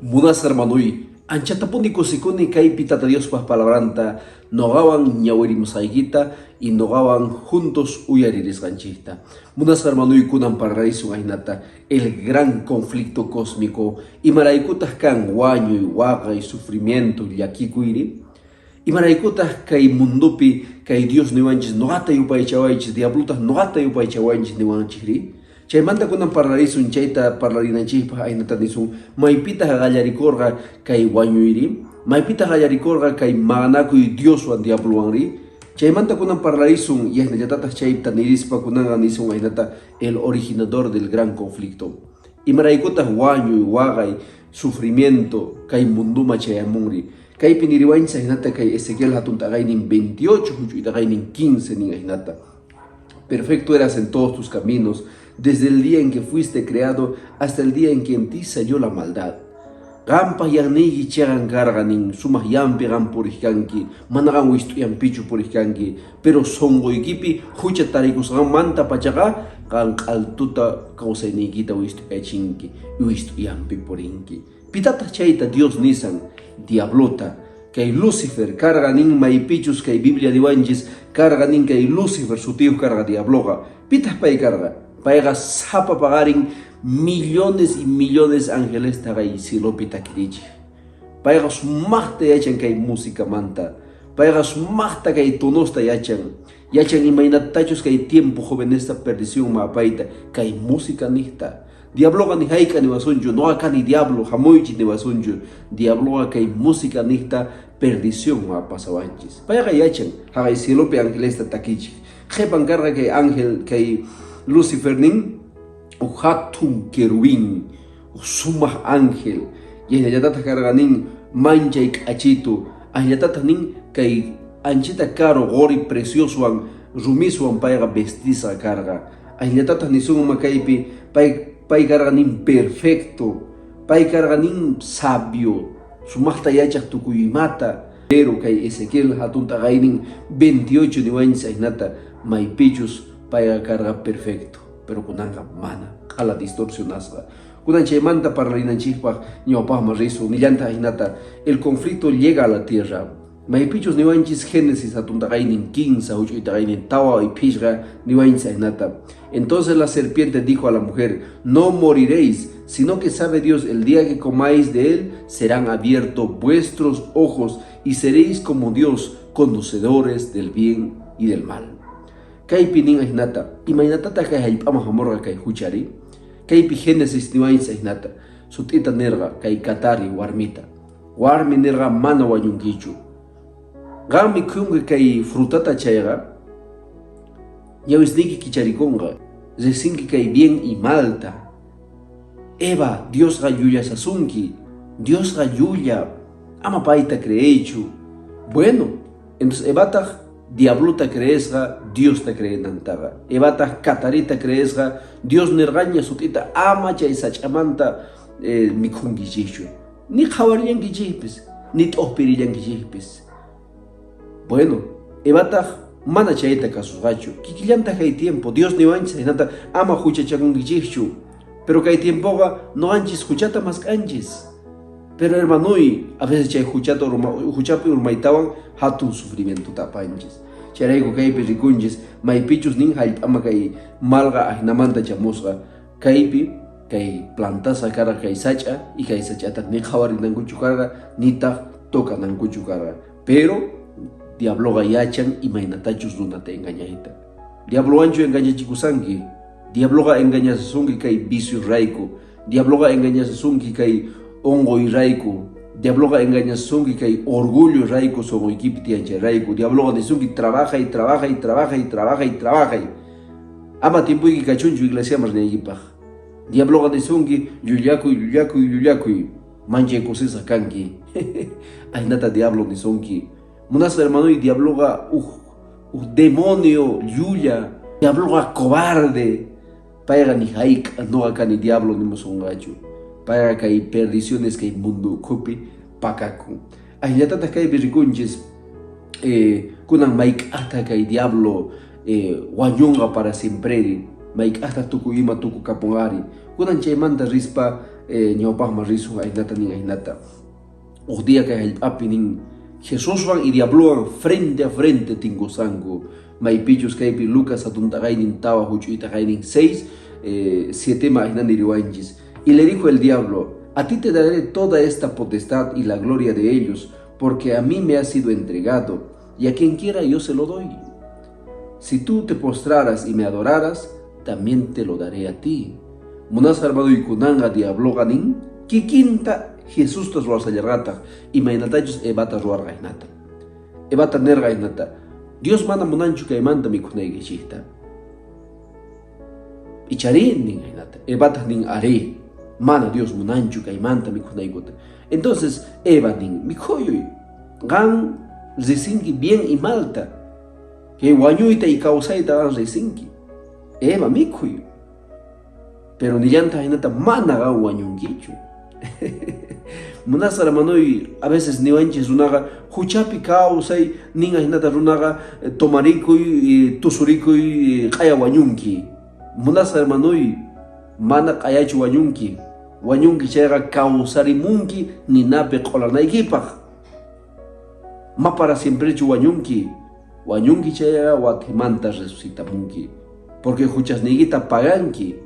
Munasqa hermanoy, anchatapuni kusikuni kaypi Tata Diospaq palabranta noqawan ñawirimusqaykita y noqawan juntos uyaririsqanchikta. Munasqa hermanoy, kunan parlarisun ahinata el gran conflicto cósmico, imaraykutaq kan wañuy, waqay, sufrimiento, llakikuyri? Imaraykutaq kay mundopi kay Dios niwanchis noqata yupaychawaychis, diablotaq noqata yupaychawanchis niwanchikri? Chaymanta kunan parlarisun, chayta parlarinanchikpaq ahinata nisun, maypitaq qallarikurqa kay wañuyri? Maypitaq qallarikurqa kay maqanakuy Dioswan diablowanri? Chaymanta kunan parlarisun, y ahinallatataq chayta nirispa kunanqa nisun ahinata el originador del gran conflicto. Imaraykutaq wañuy, waqay, sufrimiento kay munduma chayamunri? Kaypi niriwanchis ahinata kay Ezequiel hatun t'aqaynin 28, huch'uy t'aqaynin 15 nin ahinata. Perfecto eras en todos tus caminos, desde el día en que fuiste creado hasta el día en que en ti salió la maldad. Qanpaq yanniyki chiqan karqa nin, sumaq yampi qan puriq kanki, mana qan wist'uyampichu puriq kanki, pero sunquykipi hucha tarikusqanmanta pachaqa qan q'altuta kawsayniykita wist'uyachinki, wist'uyampi purinki. Pitataq chayta Dios nisan? Diablota. Kay Lucifer karqa nin maypichus kay Biblia niwanchis karqa nin kay Lucifer sutiyuq karqa diabloqa. Pitaq pay karqa? Payqa sapa paqarin millones y millones angelesta kay cielopi takirichiq. Payqa sumaqta yachan kay musicamanta. Payqa sumaqta kay tonosta yachan. Yachan imaynatachus kay tiempo jovenesta perdicionman apayta kay música niqta. Diabloqa ni hayk'a niwasunchu, noqa kani diablo, hamuychis niwasunchu. Diabloqa kay música niqta perdicionman apasawanchis. Payqa yachan, haqay cielopi angelesta takichiq. Qhipan karqa kay ángel, kay Lucifer nin, huk hatun querubín, huk sumaq ángel. Y ahillatataq karqa nin, manchay k'achitu. Ahillatataq nin, kay anchita caro qori preciosowan rumiswan payqa vestisqa karqa. Ahillatataq nisunman kaypi, pay pay karqa nin perfecto, pay karqa nin sabio, sumaqta yachaq tukuy imata. Pero kay Ezequiel hatun t'aqaynin 28 niwanchis ahinata maypichus payqa karqa perfecto, pero kunanqa mana, q'ala distorsionasqa. Kunan chaymanta parlarinanchikpaq ñawpaqman risun, nillantaq ahinata, el conflicto llega a la tierra. Maypichus niwanchis Génesis hatun t'aqaynin 15, huch'uy t'aqaynin tawa y phishqa niwanchis ahinata. Entonces la serpiente dijo a la mujer, no moriréis, sino que sabe Dios, el día que comáis de él, serán abiertos vuestros ojos y seréis como Dios, conocedores del bien y del mal. Kaypi nin ahinata, imaynatataq kay hallp'aman hamurqa kay huchari? Kaypi Génesis niwanchis ahinata, sut'ita nirqa kay katari warmita. Warmi nirqa mana wañunkichu. Qan mikhunki kay frutata chayqa, ñawisniyki kicharikunqa, riqsinki kay bien y malta. Eva, Diosqa llullasasunki, Diosqa llulla, ama payta creeychu. Bueno, entonces Evataq diablota creesqa Diosta creenantaqa. Evataq katarita creesqa Dios nirqaña sut'ita ama chay sach'amanta mikhunkichikchu. Ni qhawarillankichikpis, ni t'uqpirillankichikpis. Bueno, Evataq mana chayta kasusqachu. Kikillantaq kay tiempo, Dios niwanchis hinata ama huchachakunkichikchu. Pero kay tiempoqa noqanchis huchata mask'anchis. Pero hermanoy, a veces chay huchata huchapi urmaytawan hatun sufrimientota apanchis. Chayrayku kaypi rikunchis maypichus nin hallp'ama kay malqa ahinamanta chamusqa. Kaypi kay plantasqa karqa kay sach'a y kay sach'ata ni qhawarinankuchu karqa nitaq tocanankuchu karqa. Pero diabloqa yachan imaynatachus runata engañayta. Diablowanchu engañachikusanki? Diabloqa engañasasunki kay vicio rayku. Diabloqa engañasasunki kay unquy rayku. Diabloqa engañasasunki kay orgullo rayku sunquykipi tiyan chay rayku. Diabloqa nisunki trabajay, trabajay, trabajay, trabajay, trabajay. Ama tiempuyki kachunchu iglesiaman rinaykipaq. Diabloqa nisunki llullakuy, llullakuy, llullakuy. Manchay kusisqa kanki. Ahinata diablo nisunki. Munasqa hermanoy, diabloqa uj demonio llulla. Diabloqa cobarde. Payqa ni hayk'a noqa kani diablo nimusunqachu. Payqa kay perdiciones kay mundo ukhupi pakakun. Ahillatataq kaypi rikunchis kunan mayk'aqta kay diablo wañunqa para siempreri, mayk'aqta tukuy ima tukukapunqari. Kunan chaymanta rispa Ñawpaqman risun ahinata nin ahinata. Huk día kay hallp'api nin Jesuswan y diablowan frente a frente tinkusqanku. Maypichus kaypi Lucas hatun t'aqaynin 4 huch'uy t'aqaynin 6, 7ma ahina niriwanchis. Y le dijo el diablo: A ti te daré toda esta potestad y la gloria de ellos, porque a mí me ha sido entregado, y a quien quiera yo se lo doy. Si tú te postraras y me adoraras, también te lo daré a ti. Munasqa hermanoykunanqa diabloqa nin kikinta Jesusta ruwasallarqataq imaynatachus Evata ruwarqa hinata. Evata nirqa hinata: Dios mana munanchu kaymanta mikhunaykichikta. Icharí nin hinata. Evataq nin arí, mana Dios munanchu kaymanta mikhunaykuta. Entonces Eva nin mikhuyuy, qan risinki bien y malta, kay wañuyta y kawsayta qan risinki. Eva mikhuy. Pero nillantaq hinata mana qan wañunkichu. Munasqa hermanoy, a veces niwanchis runaqa huchapi kawsay, nin hinata runaqa tomarikuy, tusurikuy, q'aya wañunki. Munasqa hermanoy, mana q'ayachu wañunki. Wañunki chayqa kawsarimunki ninapi q'ulanaykipaq. Ma para siemprechu wañunki. Wañunki chayqa watimanta resucitamunki. Porque huchasniykita paganki.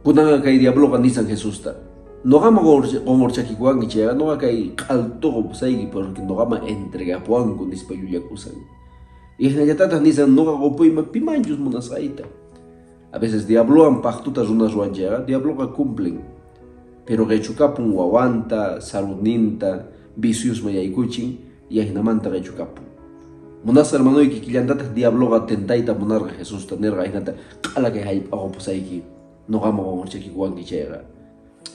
Kunanqa kay diabloqa nisan Jesusta: Noqaman qunqurchakikuwanki chayqa noqa kay q'altuqa qupusayki porque noqaman entregapuwanku nispa llullakusan. Y hinallatataq nisan noqa qupuyman pimanchus munasqayta. A veces diablowan pactuta runas ruwan chayqa diabloqa cumplen. Pero qichukapun wawanta, saludninta, viciosman yaykuchin y ahinamanta qichukapun. Munasqa hermanoy, kikillantataq diabloqa tentayta munarqa Jesusta, nirqa ahinata q'ala kay hallp'a qupusayki noqaman qunqurchakikuwanki chayqa.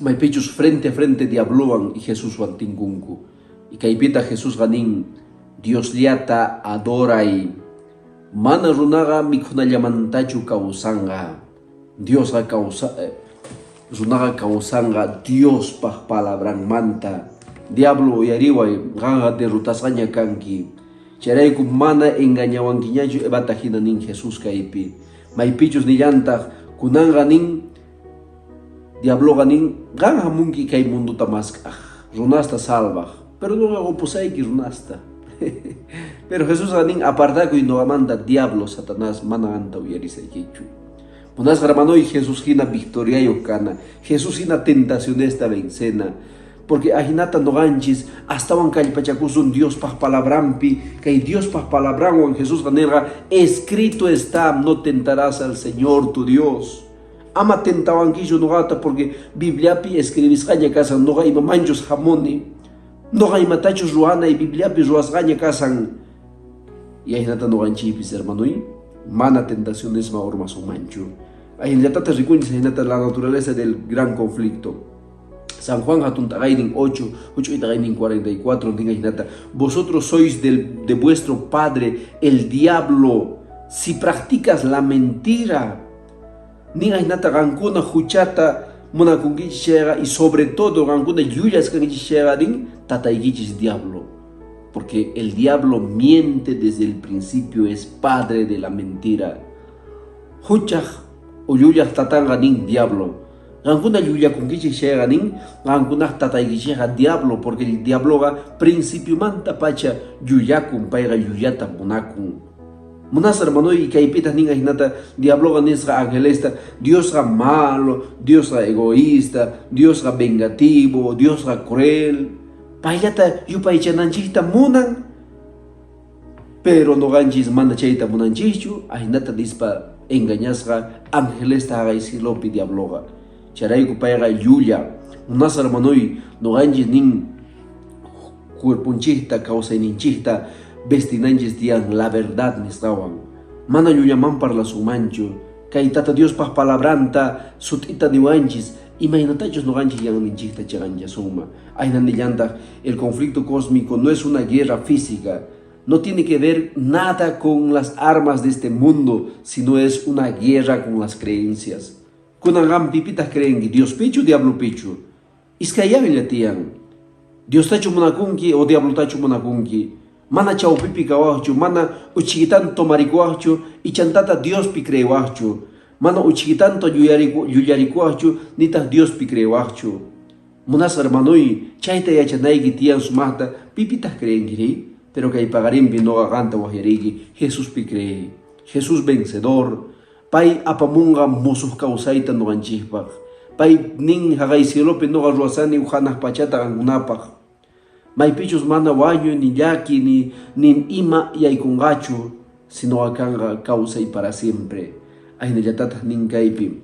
Maypichus frente a frente diablowan y Jesuswan tinkunku. Y kaypitaq Jesusqa nin Diosllata adoray. Mana runaqa mikhunallamantachu kawsanqa. Diosqa kawsa runaqa kawsanqa Diospaq palabranmanta. Diablo uyariway, qanqa derrotasqaña kanki. Chayrayku mana engañawankiñachu Evata hina nin Jesús kaypi. Maypichus nillantaq kunanqa nin diabloqa nin qan hamunki kay mundota mask'aq, runasta salvaq, pero noqa qupusayki runasta. Pero Jesusqa nin apartakuy noqamanta diablo Satanás mana qanta uyarisaykichu. Munasqa hermanoy, Jesús hina victoriayuq kana, Jesús hina tentacionesta vencena. Porque ahinata noqanchis astawan kallpachakusun Diospaq palabranpi, kay Diospaq palabranwan Jesusqa nirqa escrito está, no tentarás al Señor tu Dios. Ama tentawankichu noqata porque Bibliapi escribisqaña kasan noqa imamanchus hamuni, noqa imatachus ruwanay Bibliapi ruwasqaña kasan. Y ahinata noqanchikpis hermanoy, mana tentacionesman urmasunmanchu. Ahinallatata rikunchis ahinata la naturaleza del gran conflicto. San Juan hatun t'aqaynin 8, huch'uy t'aqaynin 44 nin ahinata: Vosotros sois de vuestro padre el diablo, si practicas la mentira. Nin ahinata qankuna huchata munakunkichis chayqa y sobre todo qankuna llullas kankichis chayqa nin tataykichis diablo. Porque el diablo miente desde el principio, es padre de la mentira. Huchaq o llullaq tatanqa nin diablo. Qankuna llullakunkichis chayqa nin qankunaq tataykichikqa diablo, porque el diabloqa principiomanta pacha llullakun, payqa llullata munakun. Munasqa hermanoy, kaypitaq nin ahinata diabloqa nisqa angelesta: Diosqa malo, Diosqa egoísta, Diosqa vengativo, Diosqa cruel. Payllata yupaychananchikta munan, pero noqanchis mana chayta munanchikchu, ahinata nispa engañasqa angelesta haqay cielopi diabloqa. Chayrayku payqa llulla. Munasqa hermanoy, noqanchis nin cuerponchikta, kawsayninchikta vestinanchis tiyan la verdad nisqawan. Mana llullaman parlasunmanchu. Kay Tata Diospaq palabranta sut'ita niwanchis imaynatachus noqanchis yanninchikta chiqanchasunman. Ahina nillantaq el conflicto cósmico no es una guerra física, no tiene que ver nada con las armas de este mundo, sino es una guerra con las creencias. Kunan qam pipitaq creenki, Diospichu, diablopichu? Iskayllapi tiyan. Diostachu munakunki o diablotachu munakunki? Mana chawpipi kawaqchu, mana uchikitanto tomarikuwaqchu, ichantata Diospi creewaqchu. Mana uchikitanto llullakuwaqchu, nitaq Diospi creewaqchu. Munasqa hermanoy, chayta yachanayki tiyan sumaqta, pipitaq creenkiri? Pero kay paqarinpi noqa qanta waqyariyki, Jesuspi creey. Jesús vencedor, pay apamunqa musuq kawsayta noqanchikpaq. Pay nin haqay cielopi noqa ruwasani hanaq pachata qankunapaq. Maypichus mana wañuy ni llaki ni ima yaykunqachu, sinoqa kanqa kawsay para siempre. Ahinallatataq nin kaypi,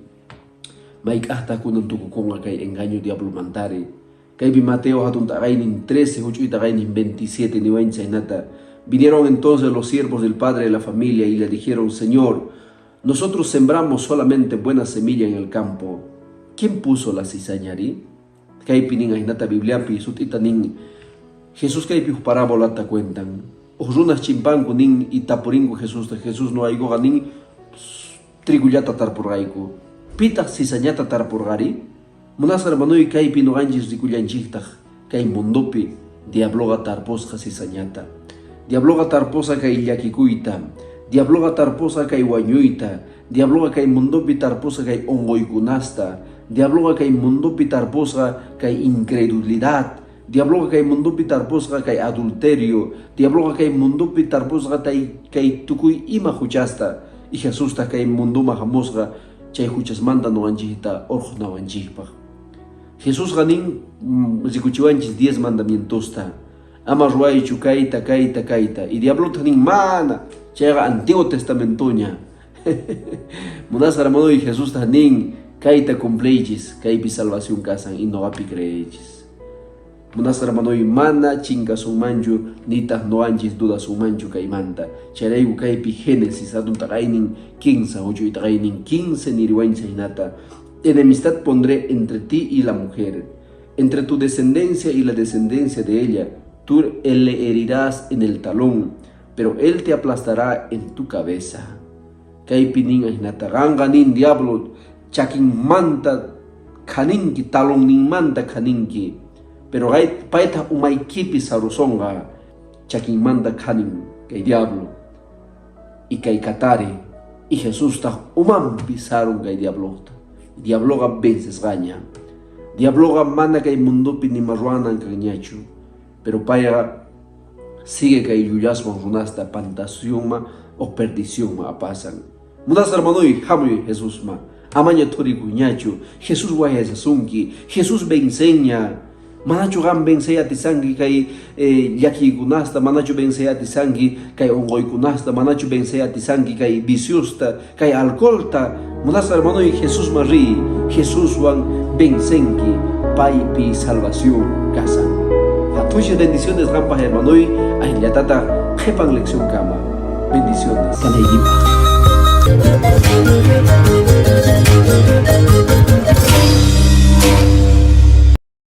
mayk'aqtaq kunan tukukunqa kay engaño diablomantari. Kaypi Mateo hatun t'aqaynin 13, huch'uy t'aqaynin 27 niwanchik chaynata. Vinieron entonces los siervos del padre de la familia y le dijeron, Señor, nosotros sembramos solamente buena semilla en el campo. ¿Quién puso la cizañari? Kaypi nin ahinata Bibliapi sut'ita nin Jesús kaypi huk parábolata cuentan. Huk runas chimpanku nin y tapurinku Jesusta. Jesús noqaykuqa nin trigullata tarpurqayku. Pitaq cizañata tarpurqari? Munasqa hermanoy kaypi noqanchis rikullanchiktaq kay mundopi diabloqa tarpusqa cizañata. Diabloqa tarpusqa kay llakikuyta. Diabloqa tarpusqa kay wañuyta. Diabloqa kay mundopi tarpusqa kay unquykunasta. Diabloqa kay mundopi tarpusqa kay incredulidad. Diabloqa kay mundopi tarpusqa kay adulterio. Diabloqa kay mundopi tarpusqa kay tukuy ima huchasta. Y Jesusta kay munduma hamusqa chay huchasmanta noqanchikta urqunawanchikpaq. Jesusqa nin rikuchiwanchis 10 mandamientosta. Ama ruwaychu kayta, kayta, kayta. Y diablotaq nin mana, chayqa Antiguo Testamentoña. Munasqa hermanoy Jesusta nin kayta cumpliychis, kaypi salvación kasan y noqapi creeychis. Munasqa hermanoy mana chinkasunmanchu nitaq noqanchis dudasunmanchu kaymanta. Chayrayku kaypi Génesis hatun t'aqaynin 15, huch'uy t'aqaynin 15 niriwanchis hinata. Enemistad pondré entre ti y la mujer, entre tu descendencia y la descendencia de ella. Tú le herirás en el talón, pero él te aplastará en tu cabeza. Kaypi nin ahinata qanqa nin diablo chakinmanta khaninki, talonninmanta khaninki, pero payta umaykipi sarusonqa chakinmanta khanin kay diablo y kay katari y Jesustaq umanpi sarun kay diablota. Diabloqa vencesqaña. Diabloqa mana kay mundopi nima ruwanan kanñachu, pero payqa sigue kay llullaswan runasta pantacionma o perdicionma apasan. Munasqa hermanoy, hamuy Jesusma. Amaña thurikuñachu. Jesús waqyachasunki. Jesús venceña. Manachu qam vencey atisanki kay llakiykunasta, manachu vencey atisanki kay unquykunasta, manachu vencey atisanki kay viciosta, kay alcoholta. Munasqa hermanoy, Jesusman riy. Jesuswan vencenki paypi salvación kasan. Hatuchis bendiciones qanpaq hermanoy, ahillatataq qhipan lección kama. Bendiciones. Kanaykipaq.